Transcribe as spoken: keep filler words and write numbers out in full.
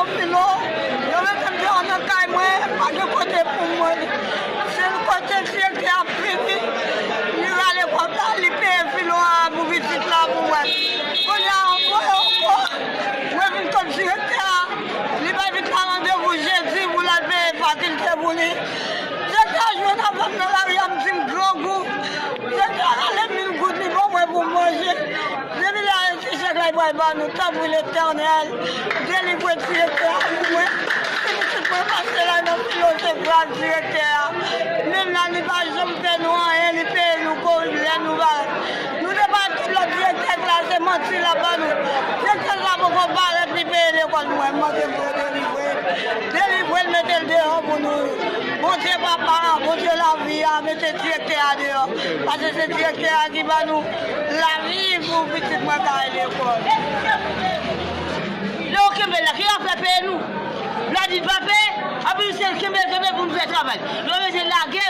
Filo, yo mete m deyò nan kay mwen, pa gen kote pou mwen. Se kote direktè a ap vini, li rale kòb la, li peye filo a pou pitit la pou mwen. Kounye a ankò, ankò, mwen vin kot direktè a, li bay pitit la randevou jedi pou l al peye fakilte pou li. Direktè a jwenn avè m nan lari a, m di m grangou. Direktè a rale mil goud, li ban mwen pou m manje. Depi lè a, se chèk la, li pral ban nou. Tanpri, Letènèl, delivre direktè a pou mwen. Si pitit mwen pase la nan filo, se gras direktè a. Menm la, li pa janm fè nou anyen, li peye nou kou lè nou ba. Nou te bay tout lòt direktè la, se manti l ap ban nou. Direktè sa poko parèt, li peye lekòl mwen, m mande Bondye delivre l. Delivre l, mete l deyò pou nou. Bondye papa, Bondye lavi a, mete direktè a deyò. Paske se direktè a ki ban nou lavi pou pitit mwen ka al lekòl. Lè yo kenbe l la, ki yo ap fè peye nou? Lè di pa peye, apre se l kenbe l, kenbe l pou nou fè travay. Yo mete l lage,